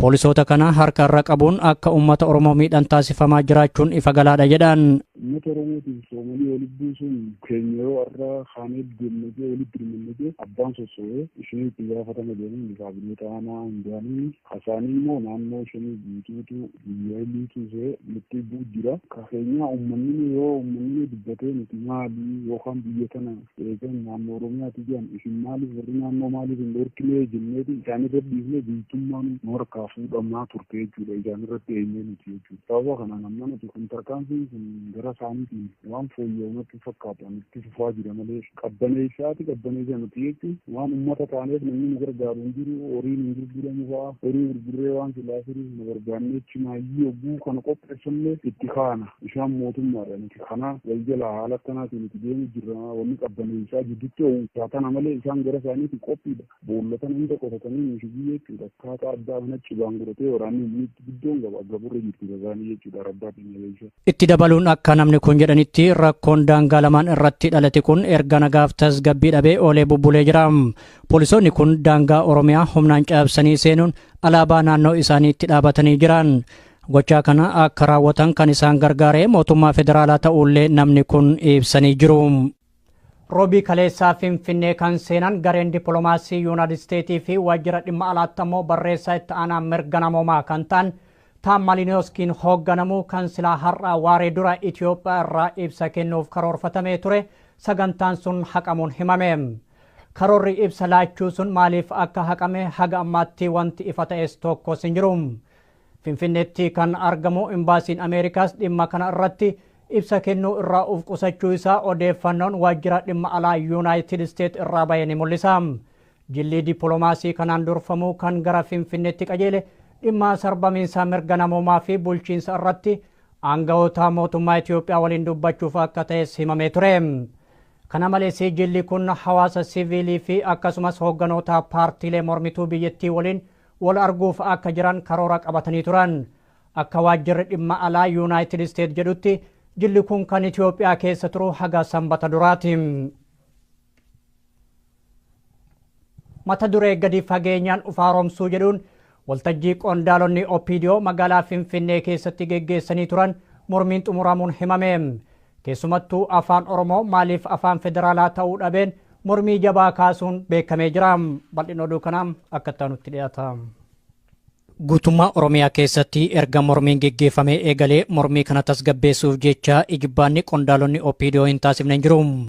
Poolisoota kana harka irra qabuun akka uummata Oromoo miidhan taasifamaa jiraachuun ifa galaadha jedhan. Uummata Oromootiif soomanii walitti buusuun keenya yoo har'a kaanee deemnee walitti dirmannee abbaan sosso'ee isheen itti gaafatama jedhanii kaabinee aanaa hundaanii hasaanii immoo naannoo shanii guutuutu biyya liituu nutti bu'u jira. Ka keenya uummanni yoo uummanni dubbatee nuti maali yookaan biyya tana eegan naannoo Oromiyaati jedhan, isin maaliif warri naannoo maaliif hin dhorkine jenneeti isaan irra dhiifne. Biyyattummaan nu harkaa fuudhamaa turte jechuudha, isaan irratti eenyee nuti jechuudha. Sababa kanaan amma nuti kun tarkaanfiin kun gara isaaniitiin waan fooyya'u natti fakkaatu itti fufaa jira malee qabbaneessaati qabbaneessa nuti jechuun waan uummata taaneef namni nu gargaaru hin jiru. Horiin hin gurguramu fa'aa, horii gurgurree waan silaa firii nu barbaannee chimaayyii hogguu kana qopheessannee itti kaana. Isaan mootummaadha, nuti kana wal jala haala akkanaatiin itti deemu jirra. Wanni qabbaneessaa jidduutti oowwisaa tana malee isaan gara isaaniitti qophiidha. Boollatan hunda qotatanii mishigii jechuudha. Akkaataa addaa kana cibaan godhatee waraanni humni guddoon qaba gaburra jirti isaanii jechuudha rabbaatiin eeyyisa. Itti dabaluun akka namni kun jedhanitti, rakkoon daangaa lamaan irratti dhalate kun erga nagaaf tasgabbii dhabee oolee bubbulee jira. Poolisoonni kun daangaa Oromiyaa humnaan cabsanii seenuun alaabaa naannoo isaaniitti dhaabatanii jiran. Gochaa kana akka raawwatan kan isaan gargaare mootummaa federaalaa ta'ullee namni kun ibsanii jiru. Roobii kaleessaa Finfinnee kan seenan gareen dippiloomaasii Yuunaayitid Isteetii fi waajjira dhimma alaatti ammoo barreessaa itti aanaa mirga namoomaa kan ta'an Taam Malinooskiin hoogganamu kan silaa har'a waaree dura Itoophiyaa irraa ibsa kennuuf karoorfatamee ture, sagantaan sun haqamuun himame. Karoorri ibsa laachuu sun maaliif akka haqame haga ammaatti wanti ifa ta'es tokkos hin jiru. Finfinneetti kan argamu imbaasiin Ameerikaas dhimma kana irratti ibsa kennuu irraa of qusachuu isaa odeeffannoon waajjira dhimma alaa Yuunaayitid Isteet irraa bahe ni mul'isa. Jilli dippiloomaasii kanaan durfamu kan gara Finfinneetti qajeele dhimma sarbamiinsa mirga namoomaa fi bulchiinsa irratti aangawoota mootummaa Itoophiyaa waliin dubbachuuf akka ta'es himamee ture. Kana malees jilli kun hawaasa siviilii fi akkasumas hoogganoota paartiilee mormituu biyyattii waliin wal arguuf akka jiran karoora qabatanii turan. Akka waajjirri dhimma alaa Yuunaayitid Isteet jedhutti, jilli kun kan Itoophiyaa keessa turu haga Sanbata duraati. Mata duree gadi fageenyaan ufaaromsuu jedhuun waltajjii qondaalonni OPDO magaalaa Finfinnee keessatti geggeessanii turan mormiin xumuramuun himame. Keessumattuu afaan Oromoo maaliif afaan federaalaa ta'uu dhabeen mormii jabaa kaasuun beekamee jira. Bal'ina oduu kanaa akka itti dhiyaata. Guutummaa Oromiyaa keessatti erga mormiin geggeeffamee eegalee mormii kana tasgabbeessuuf jecha ijibbaanni qondaalonni OPDO hin taasifne hin jiru.